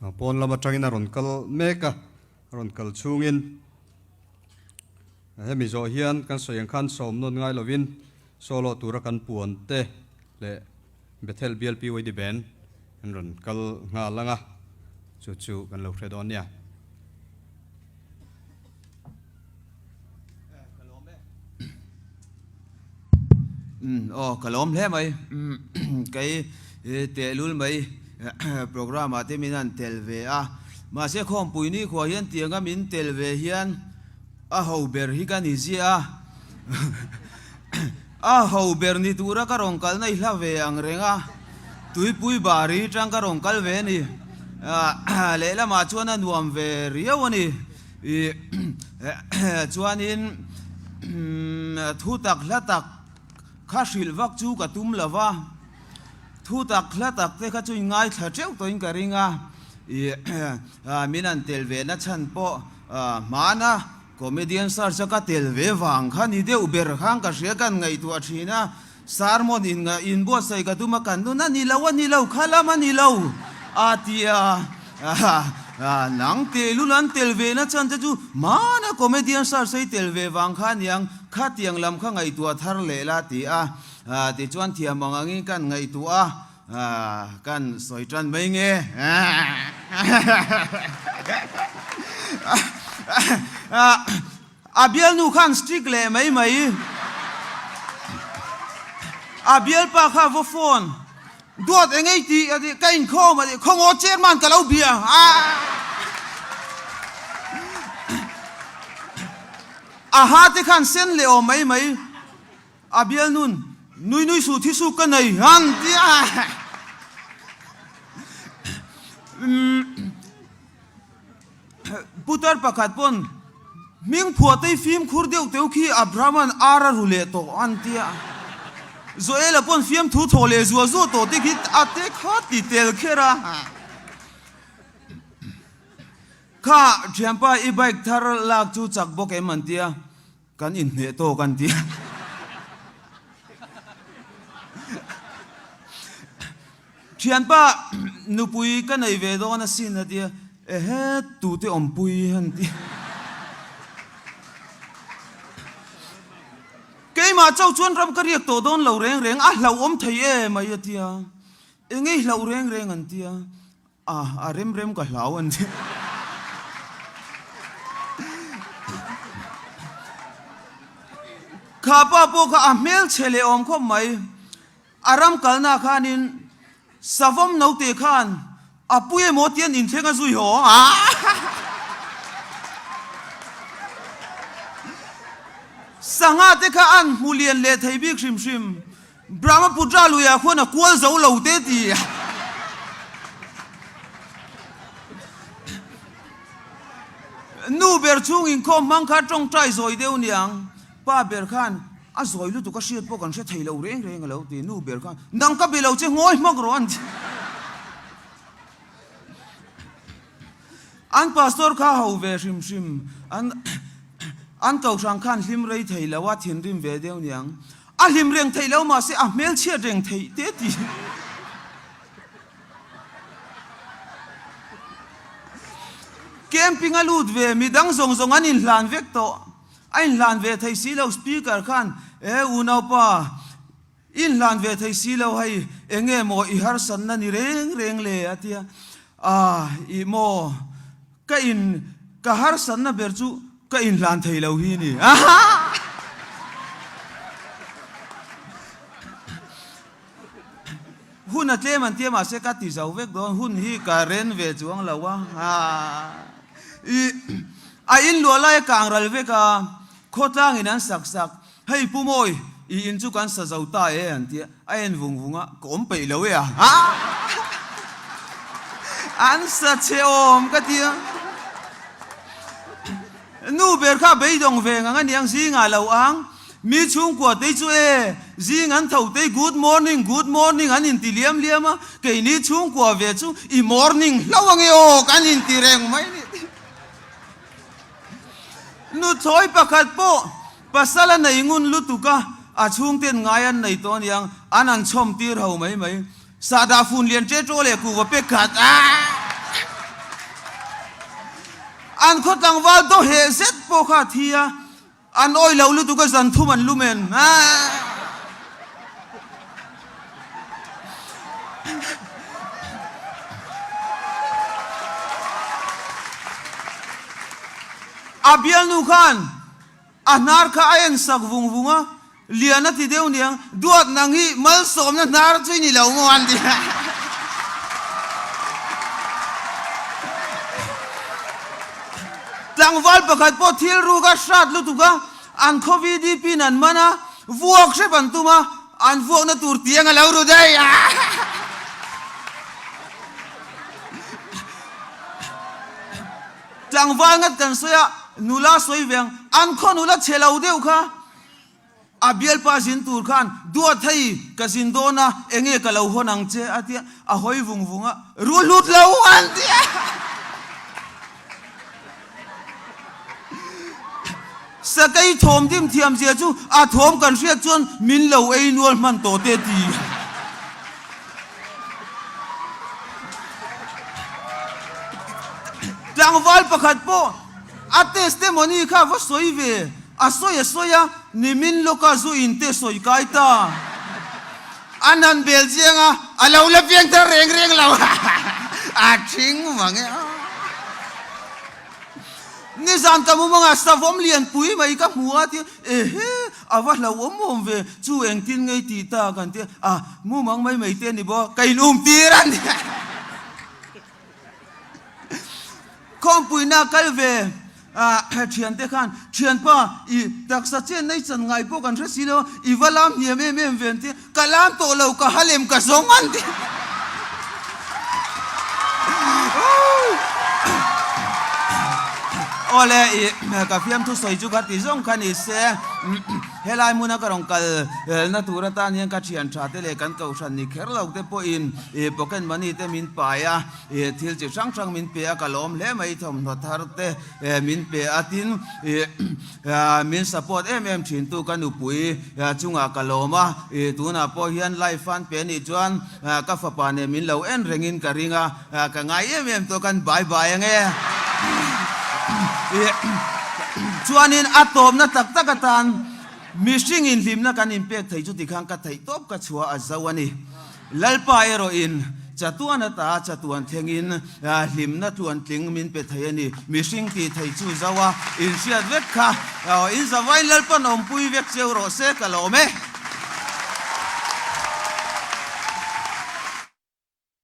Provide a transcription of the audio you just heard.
Pawn lam atangin a rawn kal mek a, a rawn kal chhungin hemi zawh hian kan sawi ang khan sawm nawn ngai lovin solo tura kan puan te leh Bethel bial PYD Band an rawn kal nghal ang a, chu chu kan lo hre dawn nia. Aw ka lawm hle mai kei tehlul mai program ah te min han tel ve a mahse khawmpui ni khua hian tianga min tel ve hian a ho ber hi ka ni ziah a a ho ber ni tura ka rawn kal na i hla ve ang reng a tuipui bari tang ka rawn kal ve a ni lehlamah chuan a nuam ve riau a ni. Ih chuanin thu tak hla tak kha hrilh vak chu ka tum lo va, thu tak hla tak te kha chu in ngaithla teuh tawhin ka ring a, ih min han tel ve na chhan pawh hmana comedian search a ka tel ve vang kha ni deuh ber khan ka hria kan ngaihtuah thin a, sermon in inbuatsaih ka tum a kan nun a ni lo a ni lo kha lam a ni lo a ti a. Nang tehlul an tel ve na chan te chu hmana comedian search ei tel ve vang kha aniang khatiang lam kha ngaihtuah thar leh la ti a, tichuan thiam ang angin kan ngaihtuah a, kan sawi tan mai nge. A bialnu khan strict leh mai mai. A bialpa kha va phone duat eng ei tih a ti, ka inkhawm a ti, khawngaw chairman ka lo bia a. A ha te khan sen leh awm mai mai. A bialnun nui nui su thi su ka nei han ti a. Putar pakhat pawn hming phuatei fimkhur deuh teuh khi Abraham-a'n ar a ru leh tawh an ti a. Joel-a pawn fiamthu thaw leh zuah zuah tawh te khi a te kha ti tel kher a. Kha thianpa i bike thar lak chu chak bawk em an ti a. Kan inhneh tawk an ti. Thianpa nupui ka nei ve dawn asin a ti a, ehe tute awmpui an ti. Keimah chauh chuan ram ka riak tawh dawn lo reng reng, a hlauhawm thei em ai a ti a, engei hlauh reng reng an ti a. A, a rem rem ka hlau an ti. Kha pa pawh kha a hmel chhe leh awm khawp mai. A ram kalna khanin savawm naute khan a pui emaw tian inthleng a zui haw a. Sangha te kha an hmu lian leh thei bik hrim hrim. Brahmaputra luiah khuan a kual zo lo te ti. Nu ber chhung inkhawm hmang kha tawngtai zawi deuh niang. Pa ber khan a zawi lutuk a hriat pawh kan hre thei lo reng reng a lo ti. Nu ber khan nang ka be lo che ngawi hmak rawh an ti. An pastor kha ho ve hrim hrim. An an kohhran khan hlim rei thei lo a thinrim ve deuh niang. A hlim reng theih lo mahse a hmelchhiat reng theih te ti. Camping a lut ve midang zawng zawng an inhlan vek tawh. A inhlan ve thei si lo speaker khan e unaupa inhlan ve thei si lo hei enge maw i harsatna ni reng reng le a tia. Ah ih maw ka in ka harsatna ber chu ka inhlan thei lo hi ni. Hun a tlem an tia mahse ka ti zo vek dawn hun hi ka ren ve chuang lo a. I a in luah lai a kang ral vek a, khawtlang in an sak sak, hei Pu Mawi i in chu kan sa zo ta e an tia, a en vung vung a, ka awm peih lo e a. An sa chhe awm ka tia. Nu ber kha beidawng ve ngang a niang zingah lo ang. Mi chhungkua tei chu e, zing an tho tei good morning, good morning an inti liam liam a, keini chhungkua ve chu i morning hlauh ange aw kan inti reng mai ni. Nuthlawi pakhat pawh pasal a nei ngun lutuk a, a chhungten ngai an nei tawh aniang, an an chhawm tir ho mai mai. Sahdah fun lian ṭe ṭaw leh kuhva pek khat a. An khaw tlangval daw heh zet pawh kha a thi a, an awih lo lutuk a zan thum an lum en. A bialnu khan a hnar kha a en sak vung vung a, Lian a ti deuh niang, Duat nang hi malsawmna hnar chu i ni lo maw an ti. Tlangval pakhat pawh thil ruk a hrat lutuk a, an khaw VDP in an man a, vuak hrep an tum a, an vuakna tur tiang a lo ru daih a. Tlangval ngat kan sawi a, nula sawi ve ang, an khaw nula chhe lo deuh kha. A bialpa zin tur khan, Duat hei, ka zin dawn a, enge ka lo hawn ang che? a ti a, a hawi vung vung a, Ru hlut lo an ti a. Sakei thawm dim thiam zia chu a thawm kan hriat chuan min lo ei nual hman tawh te ti. Tlangval pakhat pawh a testimony kha va sawi ve. A sawi a sawi a, nimin lawka zu in te sawi kai ta. An han bel chiang a, a lo la piang thar reng reng lo. A thing vang e a. Nizan ka mumangah savawm lianpui mai ka hmu a tia, ehe, a va hlauhawm awm ve, chu engtin ngei tih ta kan tia, a mumang mai mai te a ni bawk, ka in um tir a nia. Khawmpuina kal ve thiante khan, Thianpa, i taksa chen nei chan ngai pawh kan hre si lo a, i va lam hniam em em ve an ti a, ka lam tawh lo, ka halem ka zawng an ti. Awle, i ka fiamthu sawi chu kha ti zawng kha ni se, helai hmuna ka rawn kal na tur atan hian ka thian tha te leh kan kohhran ni kher lo te pawhin pocket money te min pai a, Ih thil chi hrang hrang min pe a, ka lawm hle mai, thawmhnaw thar te min pe a, tin ih min support em em thin tu ka nupui chungah ka lawm a, ih tunah pawh hian live an pe anih chuan ka fapa nen min lo en rengin ka ring a, ka ngai em em tawh kan bye bye ange. Ih chuanin a tawpna tak tak atan mihring inhlimna kan inpek thei chu tikhan ka theihtawp ka chhuah a zo a ni. Lalpa erawhin chatuan ata chatuan thlengin hlimna tluantling min pe thei a ni. Mihring tih thei chu zo a, inhriat vek kha. In zavain Lalpa'n awmpui vek cheu rawh se ka lawm e.